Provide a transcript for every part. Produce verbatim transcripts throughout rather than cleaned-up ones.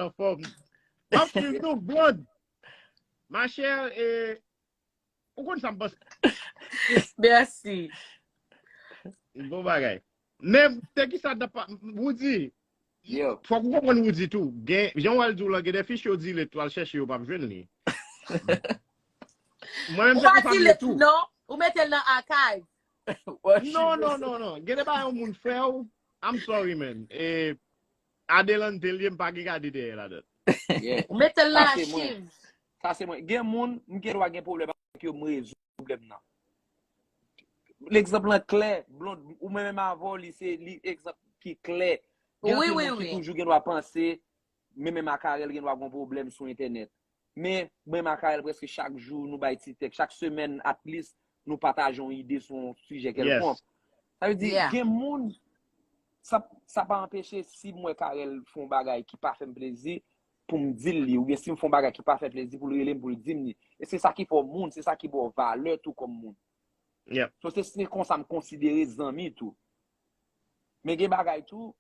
anfòm. M ap swiv nou, Blonde. Ma chère, e, ou konn sa m panse. Mèsi. Bon bagay. Men, te ki sa t ap pa, Woody, Yo, fòk ou konprann Woody tou. Gen, jan w al di w lan, gen de fichye w delete, w al chèche yo, w p ap jwenn li. Mwen menm Ou se pa konsa m ye delete, tou. Non. Ou mete l nan archive. Non, non, non, non. Gen de bagay yon moun fè w, I'm sorry, man. E, Adelante l ye, m pa gen gade dèyè ladan. Yeah. Ou mete l nan Sa se mwen. Achiv. Sa se mwen. Gen moun, m gen dwa gen pwoblèm avèk yo, m rezoud pwoblèm nan. Egzanp lan klè, Blonde, ou menm avè w, li se li egzanp ki klè. Gen Wi, anpil wi, moun ki wi. Toujou gen dwa panse, men menm ak Carel gen dwa gon pwoblèm sou entènèt. Men, mwen menm ak Carel prèske chak jou, nou bay ti tèks, chak semèn, at least, nou pataje yon ide sou yon sijè kèlkonk. Yes. Sa vle di, Yeah. Gen moun, sa, sa pa anpeche si m wè Carel fè yon bagay ki pa fè m plezi, pou m di l li, oubyen si m fè yon bagay ki pa fè plezi pou l rele m pou l di m li. E se sa ki fè w moun, se sa ki ba w valè tou kòm moun. Yep. So, se, se konsa m konsidere zanmi tou. Men gen bagay tou,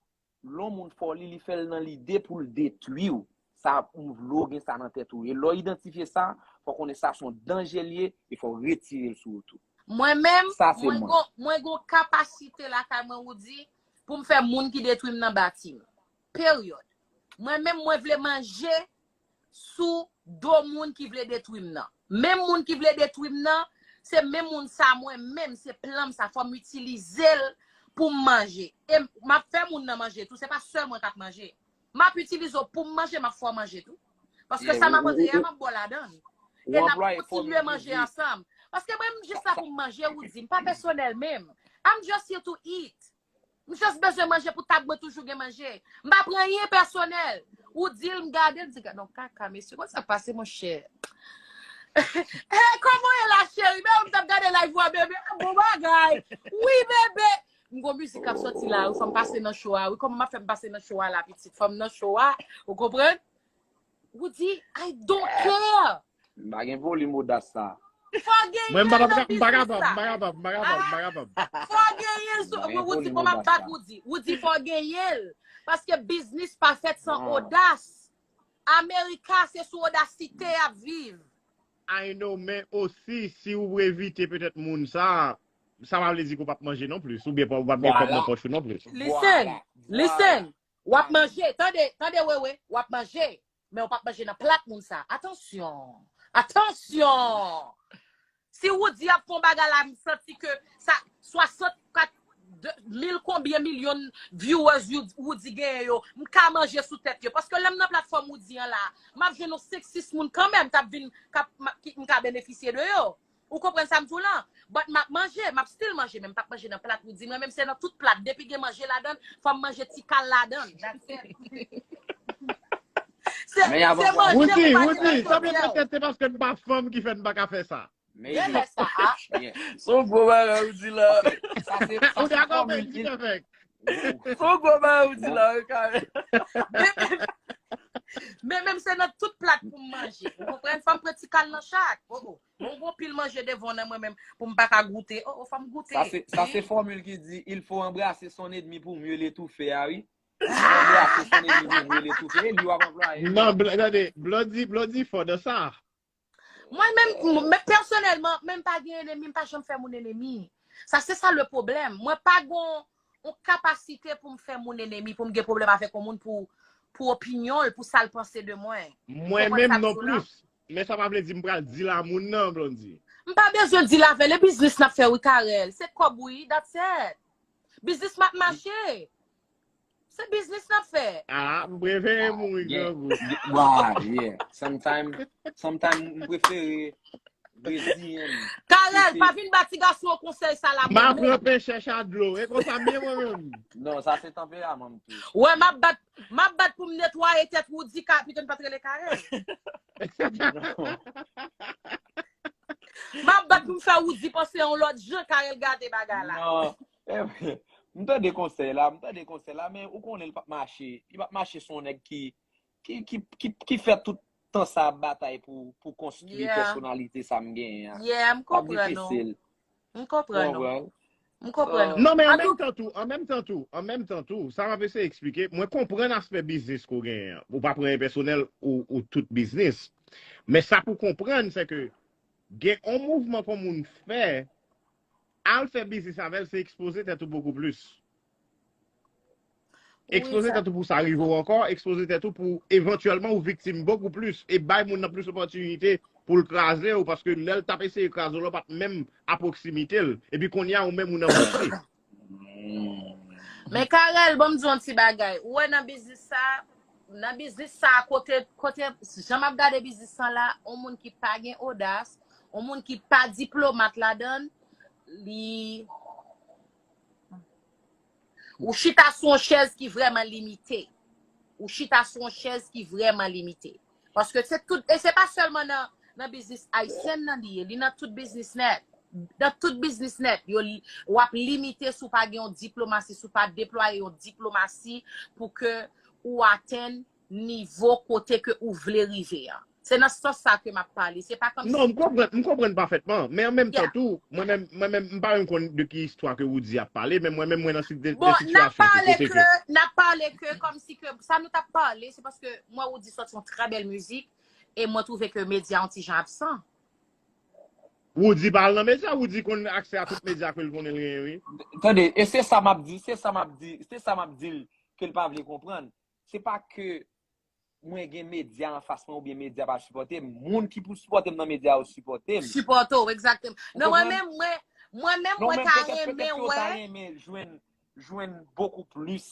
lè yon moun fè w li, li fè l nan lide pou l detwi w. Sa, m vle w gen sa nan tèt ou. E lè w idantifye sa, fò w konnen sa se yon danje l ye, e fò w retire l sou ou tou. Mwen menm, Sa se mwen mwen. gon, mwen gon kapasite lakay mwen, Woody, pou m fè moun ki detwi m nan bati m. Peryòd. Mwen menm, mwen vle manje sou do moun ki vle detwi m nan. Menm moun ki vle detwi m nan, se menm moun sa mwen menm, se plan m sa, fò m itilize l pou m manje. E m ap fè moun nan manje tou, se pa sèl mwen k ap manje. M ap itilize w pou m manje, m ap fè w manje tou. Paske Yeah, sa m ou- ap manje ou- a, m ap bò ladan l. E n ap anplwaye kontinye fòmil manje Woody. Ansanm. Paske mwen, m jis la pou m manje, Woody. M pa pèsonèl menm. I'm just here to eat. M just bezwen manje pou tab mwen toujou gen manje. M pa pran anyen pèsonèl. Ou di l, m gade l, m di, "Gad yon kaka, mesye, kòman sa pase, monchè?" Eh, kòman w ye la, cheri? Men w t ap gade live ou a, bebe. Ah, bon bagay. Wi, bebe. M gon mizik k ap soti la, wi, fò m pase nan show a, wi. Kòman m ap fè m pase nan show a la, pitit? Fò m nan show a, ou konprann? Woody, I don't care. M pa gen volim odas sa. Fò genyen Mwen, m pa l nan kapab, m pa biznis kapab, m la. pa kapab, m pa kapab, m pa kapab. Fò genyen l sou, Mwen Woody, volim bon, m ap odas bat la. Woody. Woody, fò genyen l. Paske biznis pa fèt san Non. Odas. Amerika, se sou odasite y ap viv. I know, men osi, si ou evite petèt moun sa, sa pa vle di ke w p ap manje non plis, oubyen ou p ap gen kòb nan Vwala. pòch ou non plis. Listen, Vwala. Listen, Vwala. W ap manje, tande, tande, Wewe, w ap manje, men w p ap manje nan plat moun sa. Atansyon, atansyon. Si Woody ap fè yon bagay la, m santi ke sa, swasannkat, de, mil konbyen milyon viewers Woody genyen yo, m ka manje sou tèt yo. Paske lè m nan platfòm Woody an la, m ap jwenn yon senk, sis moun kanmenm k ap vin, k ap, m ap, ki, m ka benefisye de yo. Ou konprann sa m di w lan? But m ap manje, m ap still manje, men m p ap manje nan plat Woody. Mwen menm se nan tout plat. Depi gen manje ladan l, fò m manje ti kal ladan l. That's it. Se Men y a se bon manje Woody, pou pa Woody, gen sanble pwoblèm. Petèt se paske m pa fanm ki fè n pa ka fè sa. Gen lè sa, a. Yeah. Se yon gwo bagay ou di la. Sa se, sa Ou se dakò, fòmil men ki fè fèk? Se yon gwo bagay ou di la, wi, Carel. Men, men menm se nan tout plat pou m manje. Ou konprann? Fò m pran ti kal nan chak. Oh, oh. Bon, gon pil manje devan nan mwen menm pou m pa ka goute. Oh, oh, fò m goute. Sa se, sa se fòmil ki di, il faut embrasser son ennemi pour mieux l'étouffer, a wi. Il faut embrasser son ennemi pour mieux l'étouffer. E li w ap anplwaye. Non, Bl- gade, Blondie, Blondie fò nan sa. Mwen menm, m- men pèsonèlman, menm pa gen enemi, m pa janm fè moun enemi. Sa se sa le pwoblèm. Mwen pa gon yon kapasite pou m fè moun enemi, pou m gen pwoblèm avèk yon moun pou, pou opinyon l, pou sa l panse de mwen. Mwen Konprann menm sa m non di w la? Plis. Men sa pa vle di m pral di l a moun nan, Blondie. M pa bezwen di l avè l, e biznis n ap fè wi, Carel. Se kòb wi, that's it. Biznis m ap mache. Se biznis n ap fè. Ah, m prefere mouri grangou. Wa, yeah. Sometimes, sometimes m prefere reziyen m. Carel, pa vin ba ti gason an konsèy sa la. M ap pran pen chèch a dlo. E konsa m ye mwen menm. Non, sa se tanperaman m tou. Wè, m ap bat, m ap bat pou m netwaye tèt Woody ka, pito n pa t rele Carel. M ap bat pou m fè Woody panse yon lòt jan, Carel gade bagay la. Non. Eh, m tande konsèy la, m tande konsèy la, men ou konnen li p ap mache. Li p ap mache se yon nèg ki, ki, ki, ki, ki fè tout tan sa ap batay pou, pou konstwi Yeah. Pèsonalite sa m genyen an. Yeah, m L ap konprann ou. Difisil. M konprann ou. Konprann? M konprann. Non, men an An tou- menm tan tou, an menm tan tou, an menm tan tou, sa m ap eseye eksplike, mwen konprann aspè biznis ke w genyen an. Ou pa pran yon pèsonèl ou, ou tout biznis. Men sa pou konprann, se ke gen yon mouvman ke yon moun fè, al fè biznis avè l, se ekspoze tèt ou bokou plis. Wi, Ekspoze sa. Tèt ou pou sa rive w ankò, ekspoze tèt ou pou evantyèlman ou viktim bokou plis e bay moun nan plis opòtinite pou l kraze w, paske lè l t ap eseye kraze w la, w pa t menm a pwoksimite l. Epi kounye a, ou menm ou nan moute. Men Carel, bon, m di yon ti bagay. Ou wè nan biznis sa, nan biznis sa, kote, kote, jan m ap gade biznis sa la, yon moun ki pa gen odas, yon moun ki pa diplomat ladan, li, ou chita sou yon chèz ki vrèman limite. Ou chita sou yon chèz ki vrèman limite. Paske se tout, e se pa sèlman nan, nan biznis ayisyen nan li ye, li nan tout biznis nèt. Nan tout biznis nèt, yo, w ap limite si w pa gen yon diplomasi, si w pa deplwaye yon diplomasi pou ke ou atenn nivo kote ke ou vle rive an. Se nan sans sa ke m ap pale. Se pa kòm Non, si m konprann, m konprann pafètman. Men an menm tan Yeah. tou, mwen menm, mwen menm, m pa menm konn de ki istwa ke ou di ap pale, men mwen menm, mwen nan sit de, de Bon, n ap sitiyasyon ki pale kote ke, ke. N ap pale ke kòmsi ke, sa nou t ap pale, se paske mwen ou di sòti yon trè bèl mizik, e mwen twouve ke medya yon ti jan absan. Ou di pa al nan medya, ou di konn aksè a tout medya ke l konnen l genyen, wi. Tande, e se sa m ap di, se sa m ap di, se sa m ap di l ke l pa vle konprann. Se pa ke mwen gen medya anfas mwen oubyen medya pa sipòte m. Moun ki pou sipòte m nan medya yo sipòte m. Sipòte w, egzakteman. Ou Non, mwen konprann? menm, mwen, mwen menm, Non, mwen men ta petèt, petèt renmen yo ta wè. Renmen jwenn, jwenn bokou plis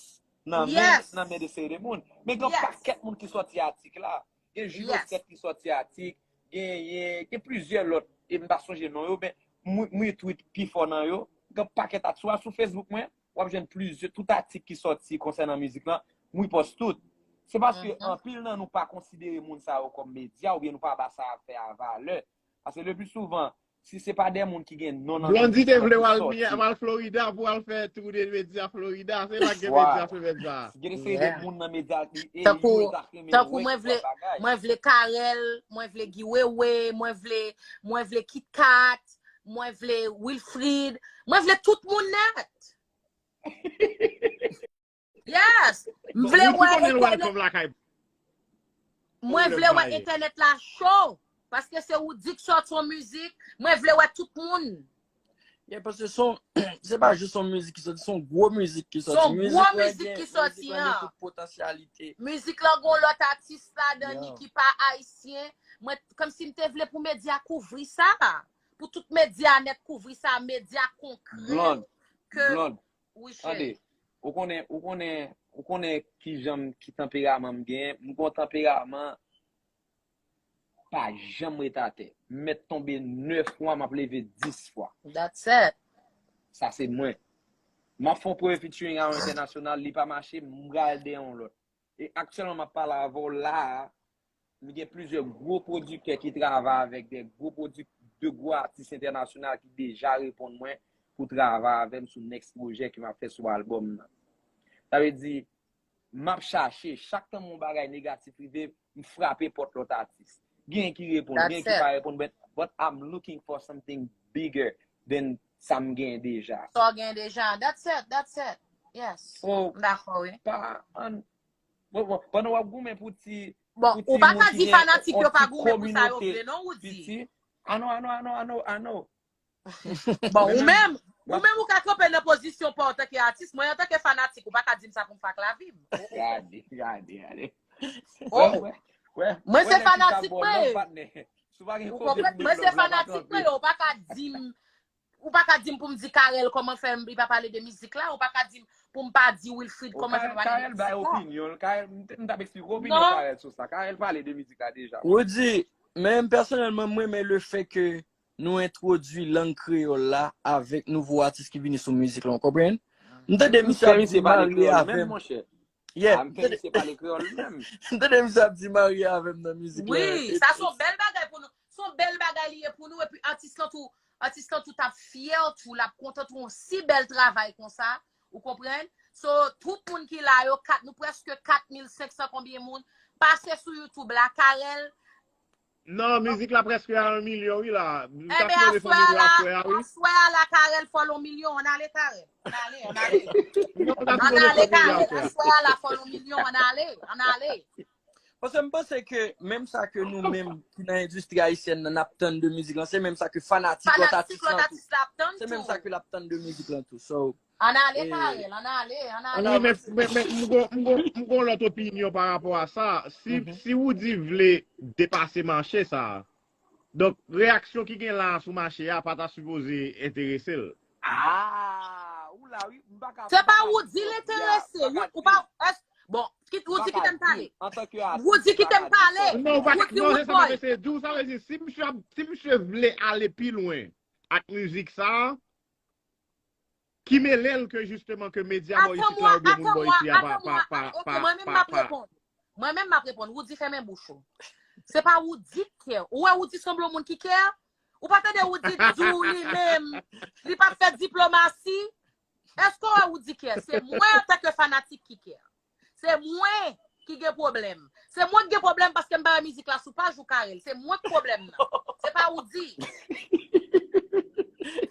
nan men, Yes. Nan men de seri de moun. Men gen Yes. Pakèt moun ki sòti atik la. Gen Juno Yes. Sèt ki sòti atik. Genyen, gen plizyè lòt. E m pa sonje non yo, men mwen, mwen retweet pi fò nan yo. Gen pakèt atik. Sou, sou Facebook mwen, w ap jwenn plizyè, tout atik ki sòti konsènan mizik lan, mwen post tout. Se paske Mhm. Anpil nan nou pa konsidere moun sa yo kòm medya oubyen nou pa ba sa afè a valè. Paske le pli souvan, si se pa de moun ki gen non nan Blondy mizik te lan vle ki w al sòti. Miami, al Florida pou al fè tou de medya Florida. Se pa gen Vwala. Medya semèn sa. Gen de seri de Yeah. Moun nan medya e Tankou, yo ta renmen tankou wè mwen ki vle, bagay. Mwen vle Carel, mwen vle Guy Wewe, mwen vle, mwen vle Kit Kat, mwen vle Wilfrid, mwen vle tout moun nèt. Yes! M Bon, vle ou tou wè konnen l entènèt, welcome lakay. mwen Problem vle wè pa ye. Entènèt la cho. Paske se ou di k sòti yon mizik, mwen vle wè tout moun. Yeah, paske son, se pa jis yon mizik ki sòti, se yon gwo mizik ki Se sòti. yon gwo Mizik la mizik gen, ki mizik sòti la gen an. Tout potansyalite. Mizik lan gon lòt atis ladan li Yeah. Ki pa ayisyen. Mwen, kòmsi m te vle pou medya kouvri sa. Pou tout medya nèt kouvri sa, medya konkrè Blonde, ke Blonde, Wi, tande, cheri. Ou konnen, ou konnen, ou konnen kijan m, ki tanperaman m genyen. M gon tanperaman pa janm ret atè. M mèt tonbe nèf fwa, m ap leve dis fwa. That's it. Sa se mwen. M ap fè yon premye featuring a yon entènasyonal, li pa mache, m pral dèyè yon lòt. E aktyèlman m ap pale avè w la a, m gen plizyè gwo pwodiktè ki travay avèk de gwo pwodi-, de gwo atis entènasyonal ki deja reponn mwen pou travay avè m sou next pwojè ke m ap fè sou albòm nan. Sa vle di, m ap chache, chak tan yon bagay negatif rive, m frape pòt lòt atis. Gen ki reponn, gen ki pa reponn, but, but I'm looking for something bigger than sa m gen deja. Sa w gen deja. That's it, that's it. Yes. So, M dakò, wi. Pa, an, bon, bon, pandan w ap goumen pou ti, Bon, pou ou ti pa moun ka ki di gen fanatik yon yo pa ti goumen pou sa yo kominote vle, non, ou di. Piti, I know, I know, I know, I know, I know. Bon, Men ou menm, menm, ou mwen menm ou ka kanpe nan pozisyon pa w antanke atis, mwen antanke fanatik, ou pa ka di m sa pou m fak lavi m. Gade, gade, gade. Oh. Wè, wè, wè, Mwen wè se nèg ki sa fanatik bò mwen love, ye. Patnè. Si w pa gen Ou kote konprann? pou Mwen met se love la, pa fanatik mwen kanpe. Yo, ou pa ka di m, ou pa ka di m pou m di Carel kòman fè m, li pa pale de mizik la, ou pa ka di m pou m pa di Wilfrid O, kòman fè Carel, pa pale de Carel bay mizik la. Opinyon l, Carel, m t-, m t ap eksplike opinyon Non. Carel sou sa. Carel pale de mizik la deja. Ou di, men m pèsonèlman, mwen renmen le fè ke nou entwodui lang kreyòl la avèk nouvo atis ki vini sou mizik la, w konprann? M tande M misye ap fè misye di pale marye kreyòl avè menm, m. Monchè. Yeah, A, m fè misye pale kreyòl menm. M tande misye ap di marye avè m nan mizik la. Wi, sa se yon bèl bagay pou nou. Se yon bèl bagay li ye pou nou, epi atis lan tou, atis lan tou t ap fyè tou, l ap kontan tou yon si bèl travay konsa, ou konprann? So, tout moun ki la yo, kat, nou prèske kat mil senk san konbyen moun, pase sou YouTube la, Carel, Non, mizik la prèske a yon milyon, wi, la. M t ap Enben, fè refòm yo aswè a la, aswè a, wi. Aswè a la, Karèl fòl yon milyon. Ann ale, Karèl. Ann ale, ann ale. Non, m t ap Ann fè ale, refòm yo Karèl. aswè. Aswè a la, fòl yon milyon. Ann ale, ann ale. Paske m panse ke menm sa ke nou menm ki nan endistri ayisyèn nan n ap tann de mizik lan, se menm sa ke fanatik lòt Fanatik atis lòt lan tou. Atis la ap tann Se menm tou. Sa ke l ap tann de mizik lan tou. So, Ann ale, e, Karèl, ann ale, ann ale. Wi, men, men, men m gon- m gon- m gon lòt opinyon pa rapò a sa. Si, Mhm. Si Roody vle depase mache sa, donk, reyaksyon ki gen la sou mache a pa ta sipoze enterese l. Ah, ou la, wi. M pa ka Se m pa pa ka Roody di l enterese, a, m wi. pa Ou ka pa, di. es- bon, ki- M Roody pa kite ka m di. pale. Antanke atis, Roody m pa kite m ka di. Pale. Non, ou pa, Roody non, se sa m ap Roodboy. Eseye di w. Sa vle di, si misye, si misye vle ale pi lwen ak mizik sa, ki mele l ke jisteman ke medya bò Atan isit mwa, la oubyen atan moun bò mwa, isit la pa, atan pa, mwa. pa, Ok, pa, mwen menm pa, m ap pa. Reponn. Mwen menm m ap reponn. Roody, fèmen bouch ou. Se pa Roody ki kè. Ou wè Roody sanble yon moun ki kè? Ou pa tande Roody di w li menm, li pa fè diplomasi? Èske w wè Roody kè? Se mwen antanke fanatik ki kè. Se mwen ki gen pwoblèm. Se mwen ki gen pwoblèm paske m pa wè mizik la sou paj ou, Karèl. Se mwen ki pwoblèm nan. Se pa Roody.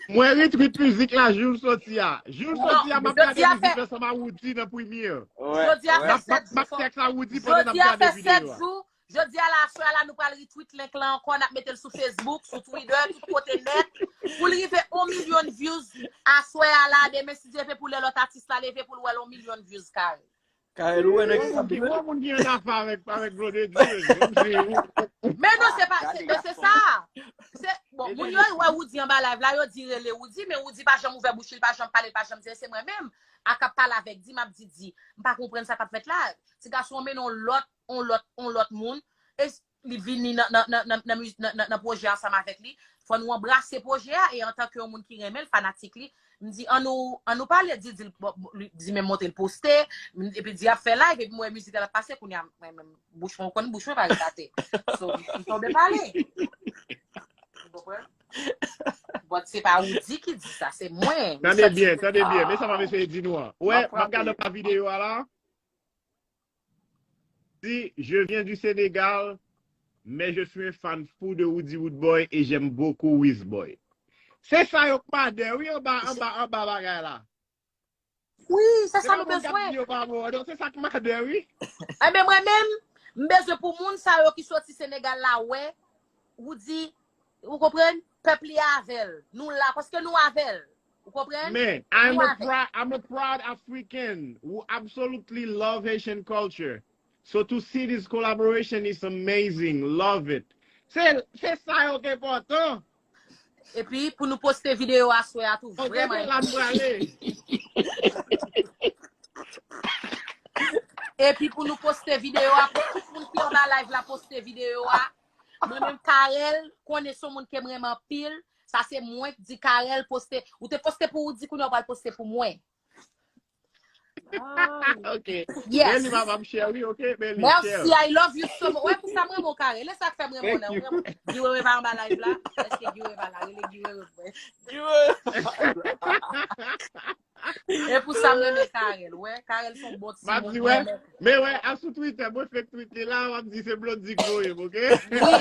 Mwen retweet mizik la jou l soti a. Jou l Non, soti a, m ap jodi gade a mizik fè, la ansanm a Roody nan premye. Wè, jodi a wè. fè M ap, m ap, sèt m ap jou. tèks a Roody pandan n ap Jodi a gade fè sèt videyo a. Jou. Jodi a la, aswè a la, nou pral retweet link lan ankò, n ap mete l sou Facebook, sou Twitter, tout kote nèt, pou l rive yon milyon views aswè a la, demen si Dye vle, pou lè lòt atis la leve pou l wè l yon milyon views, Karèl. Karèl, ou wè nèg Ou sa moun ki, ou moun ki an afè avèk, avèk Blondedy menm. Kòmsi ou- Men non, se pa, Gade se, men se gason. Sa. Se, bon, moun yo wè Roody anba live la, yo di rele Roody, men Roody pa janm ouvè bouch li, li pa janm pale, li pa janm di, se mwen menm a k ap pale avèk Di, m ap di Di, m pa konprann sa k ap fèt la. Ti gason an mennen yon lòt, yon lòt, yon lòt moun, e li vini nan, nan, nan, nan, nan, nan, nan, nan pwojè ansanm avèk li. Fò nou anbrase pwojè a, e antanke yon moun ki renmen l, fanatik li, m di, an nou, an nou pale, Di, di, l- bon, li- Di menm monte l poste, m- epi Di ap fè live, epi m wè mizik la ap pase, kounye a, mwen menm, bouch mwen, ou konn bouch mwen pa ret atè. So, m tonbe pale. Ou konprann? But se pa Roody ki di sa, se mwen. Tande byen, tande byen. Men sa m ap eseye di nou an. Wè, m ap gade anba videyo a la. Di, je viens du Sénégal, mais je suis un fan fou de Roody Roodboy et j'aime beaucoup Wizboy. Se sa yo k mande, wi, anba, anba, anba bagay la. Wi, se Se sa pa nou moun k ap bezwen. Di yo pa bon, non, se sa k mande, wi. Enben, mwen menm, m bezwen pou moun sa yo ki soti Senegal la wè, ou di, ou konprann, pèp li avè l. Nou la, paske nou avè l. Ou konprann? Man, I'm a, prou- I'm a proud African who absolutely love Haitian culture. So to see this collaboration is amazing. Love it. Se, se sa yo ki enpòtan. Epi, pou nou poste videyo aswè a tou, Ok, vrèman. Se la nou prale. Epi, pou nou poste videyo a, pou tout moun ki anba live la poste videyo a. Mwen menm, Karèl, konnen se yon moun ke m renmen anpil. Sa se mwen ki di Karèl poste. Ou te poste pou Roody, kounye a w pral poste pou mwen. Ok. Yes. Beli, papa m cheri, ok? Beli, Merci, cheri. I love you so much. Wè, pou sa mwen bon, Karèl. E sa k fè mwen bon nan. Guy Wewe pa anba live la. Èske Guy Wewe pa la? Rele Guy Wewe, bwè. E pou sa mwen renmen Karèl. Wè, Karèl se yon bon M ap timoun. Di, wè, men wè, al sou Twitter, mwen fake tweet li la, m ap di se Blondedy k voye m, ok? Wi,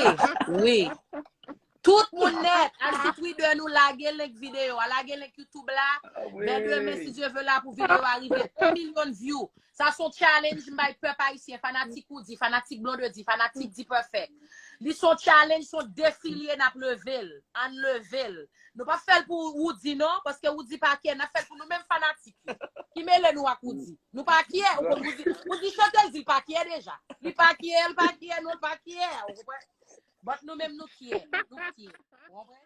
wi. Tout moun nèt, al sou Twitter nou, lage link videyo a, lage link YouTube la. Dè demen, si Dye vle, la pou videyo a rive yon milyon view. Sa se yon challenge m bay pèp ayisyen, fanatik Roody, fanatik Blondedy, fanatik D-Perfect. Li se yon challenge, se yon defi li ye, n ap leve l. Ann leve l. Nou p ap fè l pou Roody non, paske Roody pa kè, n ap fè l pou nou menm fanatik yo. Ki mele nou ak Roody? Nou pa kè, ou konn Roody, Roody chante, l di l pa kè deja. Li pa kè, l pa kè, non, l pa kè. Ou konprann? But nou menm nou kè, nou kè. Ou konprann?